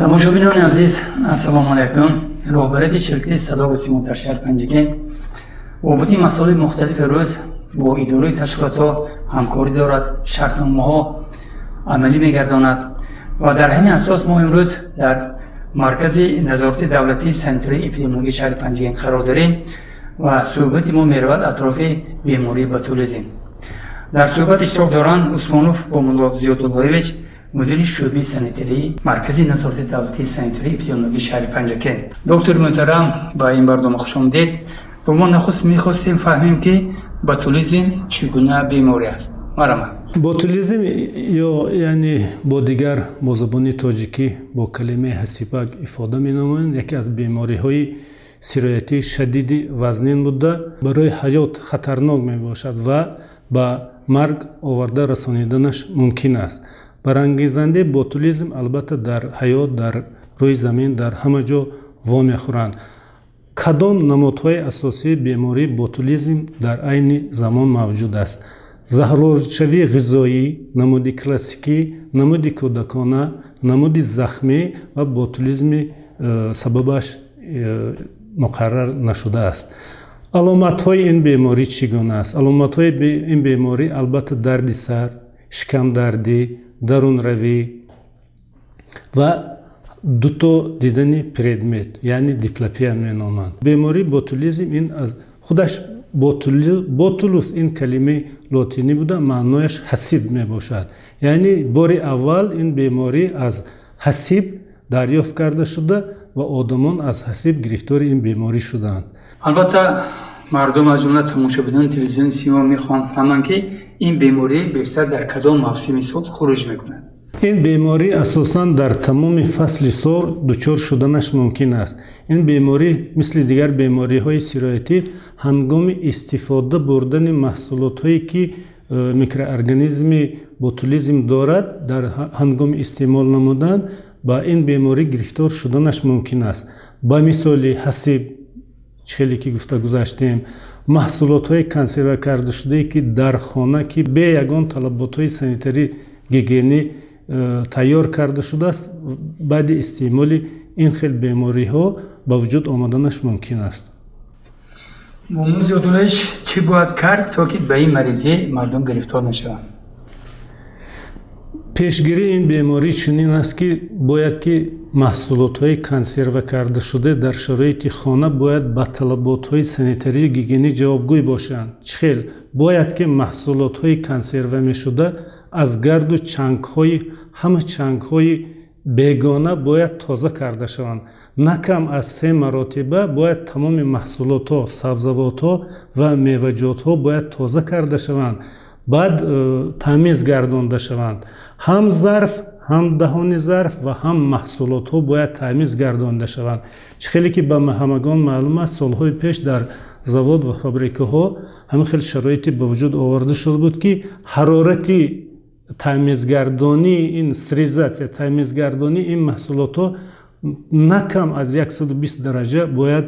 Тамошобинони азиз, ассалому алайкум. Роҳбарияти ширкати «Садо ва симо» дар шаҳри Панҷакент бобати масоили мухталифи рӯз бо идораи ташкилотҳо ҳамкорӣ дорад, шартномаҳо амалӣ мегардонад ва дар ҳамин асос мо имрӯз дар маркази назорати давлатии санитарии эпидемиологии шаҳри Панҷакент қарор дорем ва суҳбати мо меравад атрофи бемории ботулизм. Дар суҳбат иштирок доранд Усмонов Бомулло Зиёдуллоевич, мудири шӯъбаи санитарии маркази назорати давлатии санитарии эпидемиологии шаҳри Панҷакент. Доктори муҳтарам, ба ин барнома хушомадед ва мо нахуст мехостем фаҳмем, ки ботулизм чӣ гуна беморӣ аст. Марҳамат. Ботулизм ё яъне бо дигар бо забони тоҷикӣ бо калимаи ҳасибак ифода менамоянд, яке аз бемориҳои сироятии шадиди вазнин буда, барои ҳаёт хатарнок мебошад ва ба марг оварда расониданаш мумкин аст. Барангезандаи ботулизм албатта дар ҳаёт, дар рӯи замин, дар ҳама ҷо вомехӯранд. Кадом намудҳои асосии бемории ботулизм дар айни замон мавҷуд аст? Заҳролудшавии ғизоӣ, намуди классикӣ, намуди кӯдакона, намуди захмӣ ва ботулизми сабабаш муқаррар нашудааст. Аломатҳои ин беморӣ чӣ гуна аст? Аломатҳои ин беморӣ албатта дарди сар, шикамдардӣ, дарунравӣ ва дуто дидани предмет, яъне диплопия меноманд. Бемории ботулизм ин аз худаш ботулус, ин калимаи лотинӣ буда, маънояш ҳасиб мебошад. Яъне бори аввал ин беморӣ аз ҳасиб дарёфт карда шуда ва одамон аз ҳасиб гирифтори ин беморӣ шуданд. Албатта, мардум, аз ҷумла тамошобинони телевизиони «Симо», мехоҳанд фаҳманд, ки ин беморӣ бештар дар кадом мавсими сол хуруҷ мекунад. Ин беморӣ асосан дар тамоми фасли сол дучор шуданаш мумкин аст. Ин беморӣ мисли дигар бемориҳои сироятӣ ҳангоми истифода бурдани маҳсулотҳое, ки микроорганизми ботулизм дорад, дар ҳангоми истеъмол намудан ба ин беморӣ гирифтор шуданаш мумкин аст. Ба мисоли ҳасиб, хеле ки гуфта гузаштем, маҳсулотҳои консерва кардашудае, ки дар хона, ки бе ягон талаботҳои санитарӣ гигиенӣ тайёр карда шудааст, баъди истеъмоли ин хел бемориҳо ба вуҷуд омаданаш мумкин аст. Бомулло Зиёдуллоевич, чӣ бояд кард, то ки ба ин маризӣ мардум гирифтор нашаванд? Пешгирии ин беморӣ чунин аст, ки бояд ки маҳсулотҳои консерва кардашуда дар шароити хона бояд ба талаботҳои санитарию гигиенӣ ҷавобгӯй бошанд. Чӣ хел? Бояд ки маҳсулотҳои консерва мешуда аз гарду чангҳои, ҳама чангҳои бегона бояд тоза карда шаванд. На кам аз се маротиба бояд тамоми маҳсулотҳо, сабзавотҳо ва меваҷотҳо бояд тоза карда шаванд, баъд тамиз гардонда шаванд. Ҳам зарф, ҳам даҳони зарф ва ҳам маҳсулотҳо бояд тамиз гардонда шаванд. Чӣ хеле ки ба ҳамагон маълум аст, солҳои пеш дар завод ва фабрикаҳо ҳамин хел шароите ба вуҷуд оварда шуда буд, ки ҳарорати тамизгардонии ин, стерилизатсия, тамизгардонии ин маҳсулотҳо на кам аз 120 дараҷа бояд.